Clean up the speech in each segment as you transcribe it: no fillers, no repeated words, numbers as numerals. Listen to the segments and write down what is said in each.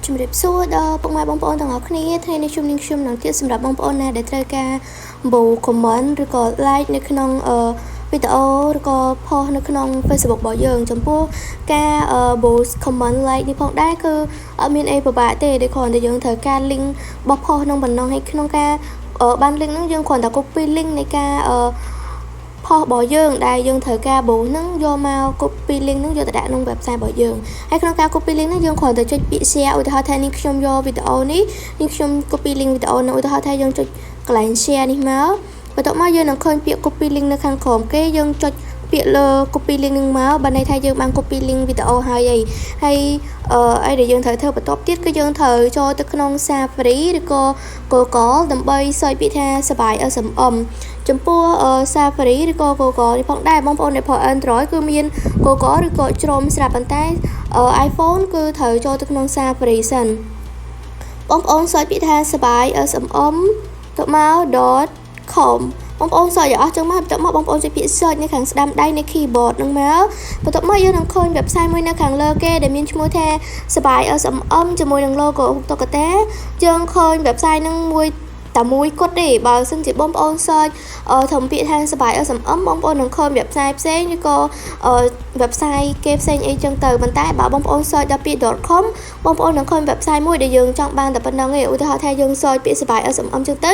ជំរាបសួរដល់ពុកម៉ែបងប្អូនទាំងអស់គ្នាថ្ងៃនេះខ្ញុំនាងខ្ញុំនឹងទៀតសម្រាប់បងប្អូនណាដែលត្រូវការ boost comment ឬក៏ like នៅក្នុងអឺវីដេអូឬក៏ post នៅក្នុង Facebook របស់យើងចំពោះការ boost comment like នេះផងដែរគឺអត់មានអីពិបាកទេដែលគ្រាន់តែយើងត្រូវការ link របស់ post ក្នុងប៉ុណ្ណឹងហើយក្នុងការបាន link ហ្នឹងយើងគ្រាន់តែ copy link នៃការ post របស់យើងដែលយើងត្រូវការ boost ហ្នឹងយកមក copy link ហ្នឹងយកទៅដាក់ក្នុង website របស់យើងហើយក្នុងការ copy link ហ្នឹងយើងគ្រាន់តែចុចពាក្យ share ឧទាហរណ៍ថានេះខ្ញុំយកវីដេអូនេះនេះខ្ញុំ copy link វីដេអូហ្នឹងឧទាហរណ៍ថាយើងចុចកន្លែង share នេះមកបន្ទាប់មកយើងនឹងឃើញពាក្យ copy link នៅខាងក្រោមគេយើងចុចពាក្យលើ copy link នឹងមកបានន័យថាយើងបាន copy link វីដេអូហើយអីហើយអឺអីដែលយើងត្រូវធ្វើបន្ទាប់ទៀតគឺយើងត្រូវចូលទៅក្នុង Safari ឬក៏ Google ដើម្បី search ពាក្យថាសបាយ SMM ចំពោះ Safari ឬក៏ Google នេះផងដែរបងប្អូនដែលប្រើ Android គឺមាន Google ឬក៏ Chrome ស្រាប់ប៉ុន្តែ iPhone គឺត្រូវចូលទៅក្នុង Safari សិនបងប្អូន search ពាក្យថាសបាយ SMM ទៅមក .com បងប្អូន search ឲ្យអស់ចឹងមកបន្ទាប់មកបងប្អូនចុចពាក្យ search នៅខាងស្ដាំដៃនៃ keyboard ហ្នឹងមកបន្ទាប់មកយើងនឹងឃើញ website មួយនៅខាងលើគេដែលមានឈ្មោះថាសបាយ SMM ជាមួយនឹង logo តុក្កតាយើងឃើញ website ហ្នឹងមួយតែមួយគត់ទេបើសិនជាបងប្អូន search ធំពាក្យថាសបាយ SMM បងប្អូននឹងឃើញ website ផ្សេងឬក៏ website គេផ្សេងអីចឹងទៅប៉ុន្តែបើបងប្អូន search ដល់ពាក្យ .com បងប្អូននឹងឃើញ website មួយដែលយើងចង់បានតែប៉ុណ្្នឹងឯងឧទាហរណ៍ថាយើង search ពាក្យសបាយ SMM ចឹងទៅ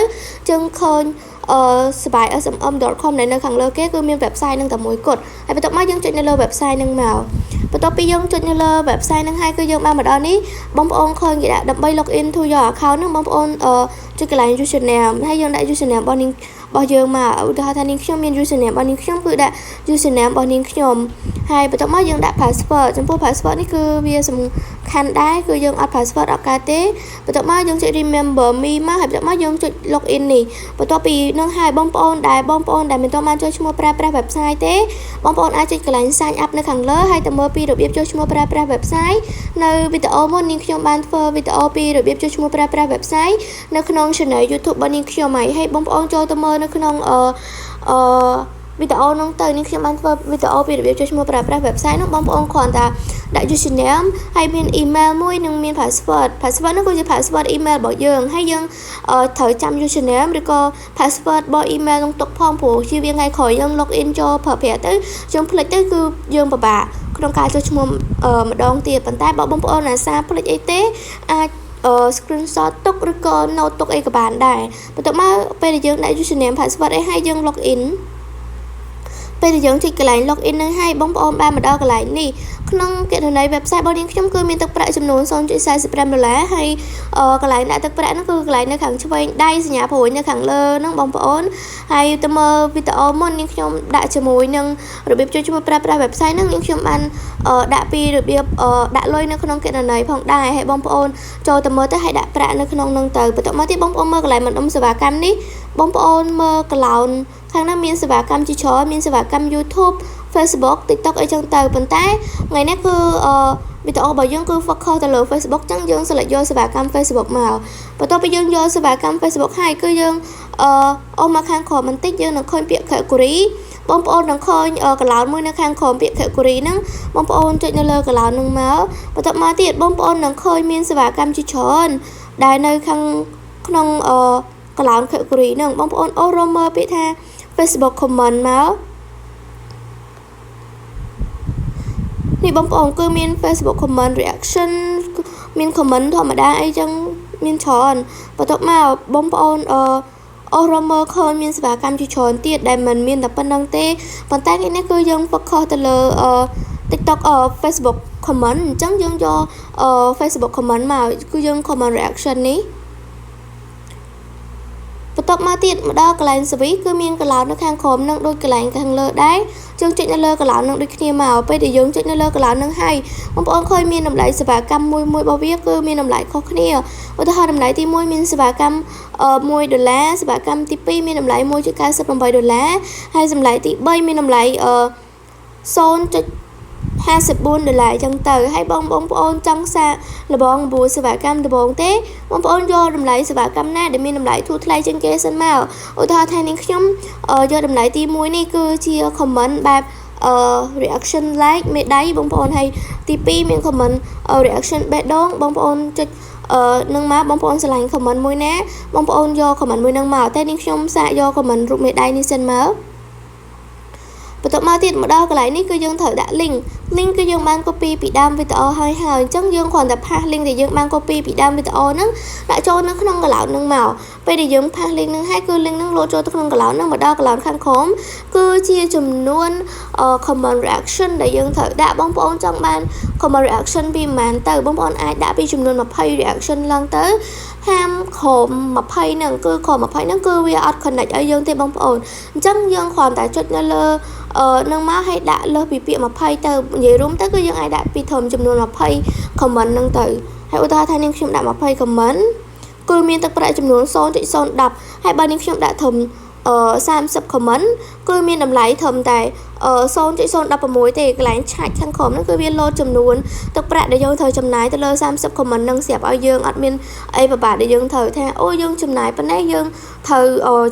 យើងឃើញអឺសបាយ smm.com ដែលនៅខាងលើគេគឺមាន website នឹងតែមួយគត់ហើយបន្ទាប់មកយើងចុចនៅលើ website នឹងមកបន្ទាប់ពីយើងចុចនៅលើ website នឹងហើយគឺយើងបានមកដល់នេះបងប្អូនឃើញគេដាក់ដើម្បី log in to your account ហ្នឹងបងប្អូនអឺចុចកន្លែង username ហើយយើងដាក់ username របស់នាងរបស់យើងមកឧទាហរណ៍ថានាងខ្ញុំមាន username របស់នាងខ្ញុំគឺដាក់ username របស់នាងខ្ញុំហើយបន្ទាប់មកយើងដាក់ password ចំពោះ password នេះគឺវាសំខាន់ដែរគឺយើងអត់ password អត់កើតទេបន្ទាប់មកយើងចុច remember me មកហើយបន្ទាប់មកយើងចុច login នេះបន្ទាប់ពីនឹងហើយបងប្អូនដែលបងប្អូនដែលមិនទាន់បានចុះឈ្មោះប្រើប្រាស់ website ទេបងប្អូនអាចចុចកន្លែង sign up នៅខាងលើហើយទៅមើលពីរបៀបចុះឈ្មោះប្រើប្រាស់ website នៅវីដេអូមុននាងខ្ញុំបានធ្វើវីដេអូពីរបៀបចុះឈ្មោះប្រើប្រាស់ website នៅក្នុង channel YouTube របស់នាងខ្ញុំហើយហើយបងប្អូនចូលទៅមើលនៅក្នុងអឺអឺវីដេអូនោះទៅនេះខ្ញុំបានធ្វើវីដេអូពីរបៀបចុះឈ្មោះប្រើប្រាស់ website នោះបងប្អូនគ្រាន់តែដាក់ username ហើយមាន email មួយនិងមាន password password នោះគឺជា password email របស់យើងហើយយើងត្រូវចាំ username ឬក៏ password របស់ email នោះទុកផងព្រោះជាវាថ្ងៃក្រោយយើង log in ចូលប្រើប្រាស់ទៅយើងភ្លេចទៅគឺយើងពិបាកក្នុងការចុះឈ្មោះម្ដងទៀតប៉ុន្តែបើបងប្អូនអាសាភ្លេចអីទេអាច screenshot ទុកឬក៏ note ទុកអីក៏បានដែរបន្ទាប់មកពេលដែលយើងដាក់ username password អីហើយយើង log in ពេលដែលយើងចុចកន្លែង login នឹងហើយបងប្អូនបានមកដល់កន្លែងនេះក្នុងគណនី website របស់នាងខ្ញុំគឺមានទឹកប្រាក់ចំនួន0.45ដុល្លារហើយកន្លែងដាក់ទឹកប្រាក់ហ្នឹងគឺកន្លែងនៅខាងឆ្វេងដៃសញ្ញាព្រួយនៅខាងលើហ្នឹងបងប្អូនហើយទៅមើលវីដេអូមុននាងខ្ញុំដាក់ជាមួយនឹងរបៀបចុះឈ្មោះប្រើប្រាស់ website ហ្នឹងនាងខ្ញុំបានដាក់ពីរបៀបដាក់លុយនៅក្នុងគណនីផងដែរហើយបងប្អូនចូលទៅមើលទៅហើយដាក់ប្រាក់នៅក្នុងហ្នឹងទៅបន្ទាប់មកទៀតបងប្អូនមើលកន្លែងបណ្ដុំសេវាកម្មនេះបងប្អូនមើលកន្លោនខាងហ្នឹងមានសេវាកម្មជាច្រើនមានសេវាកម្ម YouTube Facebook TikTok អីចឹងទៅប៉ុន្តែថ្ងៃនេះគឺអឺវីដេអូរបស់យើងគឺ focus ទៅលើ Facebook ចឹងយើង select យកសេវាកម្ម Facebook មកបន្ទាប់ពីយើងយកសេវាកម្ម Facebook ហើយគឺយើងអឺអូសមកខាងក្រោមបន្តិចយើងនឹងឃើញពាក្យ category បងប្អូននឹងឃើញកឡោនមួយនៅខាងក្រោមពាក្យ category ហ្នឹងបងប្អូនចុចនៅលើកឡោនហ្នឹងមកបន្ទាប់មកទៀតបងប្អូននឹងឃើញមានសេវាកម្មជាច្រើនដែលនៅខាងក្នុងអឺកឡោន category ហ្នឹងបងប្អូនអូសរមើលពាក្យថា Facebook comment មកនេះបងប្អូនគឺមាន Facebook comment reaction មាន comment ធម្មតាអីចឹងមានច្រើនបន្ទាប់មកបងប្អូនអឺអូសរមើលឃើញមានសេវាកម្មជាច្រើនទៀតដែលមិនមានតែប៉ុណ្្នឹងទេប៉ុន្តែថ្ងៃនេះគឺយើង focus ទៅលើអឺ TikTok អឺ Facebook comment អញ្ចឹងយើងយកអឺ Facebook comment មកគឺយើង comment reaction នេះបន្ទាប់មកទៀតមកដល់កន្លែង service គឺមានកន្លោននៅខាងក្រោមនឹងដូចកន្លែងខាងលើដែរយើងចុចនៅលើកន្លោននឹងដូចគ្នាមកពេលដែលយើងចុចនៅលើកន្លោននឹងហើយបងប្អូនឃើញមានតម្លៃសេវាកម្មមួយមួយរបស់វាគឺមានតម្លៃខុសគ្នាឧទាហរណ៍តម្លៃទី1មានសេវាកម្ម1ដុល្លារសេវាកម្មទី2មានតម្លៃ1.98ដុល្លារហើយតម្លៃទី3មានតម្លៃ0.54ដុល្លារអញ្ចឹងទៅហើយបងបងប្អូនចង់សាកល្បងព្រោះសេវាកម្មដំបូងទេបងប្អូនយកតម្លៃសេវាកម្មណាដែលមានតម្លៃធូរថ្លៃជាងគេសិនមកឧទាហរណ៍ថានាងខ្ញុំយកតម្លៃទី1នេះគឺជា comment បែប reaction like មេដៃបងប្អូនហើយទី2មាន comment reaction បេះដូងបងប្អូនចុចអឺនឹងមកបងប្អូនស្រឡាញ់ comment មួយណាបងប្អូនយក comment មួយនឹងមកតែនេះខ្ញុំសាកយក comment រូបមេដៃនេះសិនមកបន្ទាប់មកទៀតមកដល់កន្លែងនេះគឺយើងត្រូវដាក់ link។ link គឺយើងបាន copy ពីដើមវីដេអូហើយហើយអញ្ចឹងយើងគ្រាន់តែ paste link ដែលយើងបាន copy ពីដើមវីដេអូហ្នឹងដាក់ចូលនៅក្នុងកន្លែងហ្នឹងមកពេលដែលយើង paste link ហ្នឹងហើយគឺ link ហ្នឹងលោតចូលទៅក្នុងកន្លែងហ្នឹងមកដល់កន្លែងខាងក្រោមគឺជាចំនួន comment reaction ដែលយើងត្រូវដាក់បងប្អូនចង់បាន comment reaction ពីប្រហែលទៅបងប្អូនអាចដាក់ពីចំនួន20 reaction ឡើងទៅហាមក្រោម20ហ្នឹងគឺក្រោម20ហ្នឹងគឺវាអត់ connect ឲ្យយើងទេបងប្អូនអញ្ចឹងយើងគ្រាន់តែចុចនៅលើអឺនឹងមកឲ្យដាក់លើសពីពាក្យ20ទៅនិយាយរួមទៅគឺយើងអាចដាក់ពីត្រឹមចំនួន20 comment ហ្នឹងទៅហើយឧទាហរណ៍ថានាងខ្ញុំដាក់20 comment គឺមានទឹកប្រាក់ចំនួន0.010ហើយបើនាងខ្ញុំដាក់ត្រឹមអឺ30 comment គឺមានតម្លៃត្រឹមតែ0.016ទេកន្លែងឆាច់ខាងក្រោមហ្នឹងគឺវាលោតចំនួនទឹកប្រាក់ដែលយើងត្រូវចំណាយទៅលើ30 comment ហ្នឹងស្រាប់ឲ្យយើងអត់មានអីពិបាកដែលយើងត្រូវថាអូយើងចំណាយប៉ុណ្ណេះយើងត្រូវ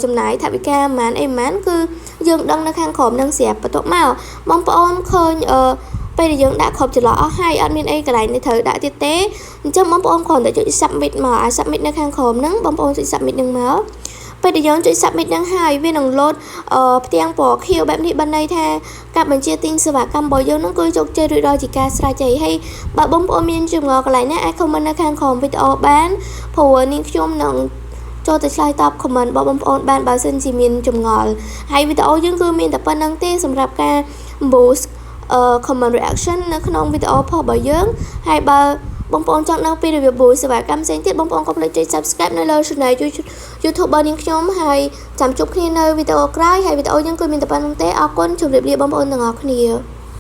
ចំណាយថវិកាប៉ុន្មានអីប៉ុន្មានគឺយើងដឹងនៅខាងក្រោមហ្នឹងស្រាប់បន្ទាប់មកបងប្អូនឃើញអឺពេលដែលយើងដាក់គ្រប់ចន្លោះអស់ហើយអត់មានអីកន្លែងនេះត្រូវដាក់ទៀតទេអញ្ចឹងបងប្អូនគ្រាន់តែចុច submit មកអា submit នៅខាងក្រោមហ្នឹងបងប្អូនចុច submit ហ្នឹងមកពេលដែលយើងចុច submit ហ្នឹងហើយវានឹងលោតផ្ទាំងពណ៌ខៀវបែបនេះបានន័យថាការបញ្ជាទិញសេវាកម្មរបស់យើងហ្នឹងគឺជោគជ័យរួចរាល់ជាការស្រេចហើយហើយបើបងប្អូនមានចម្ងល់កន្លែងណាអាច comment នៅខាងក្រោមវីដេអូបានព្រោះនាងខ្ញុំនឹងចូលទៅឆ្លើយតប comment របស់បងប្អូនបានបើសិនជាមានចម្ងល់ហើយវីដេអូយើងគឺមានតែប៉ុណ្ណឹងទេសម្រាប់ការ boost comment reaction នៅក្នុងវីដេអូផុសរបស់យើងហើយបើបងប្អូនចង់ដឹងពីរបៀប boost សេវាកម្មផ្សេងទៀតបងប្អូនកុំភ្លេចចុច Subscribe នៅលើ Channel YouTube របស់នាងខ្ញុំហើយចាំជួបគ្នានៅវីដេអូក្រោយហើយវីដេអូយើងគឺមានតែប៉ុណ្ណឹងទេអរគុណជម្រាបលាបងប្អូនទាំងអស់គ្នា។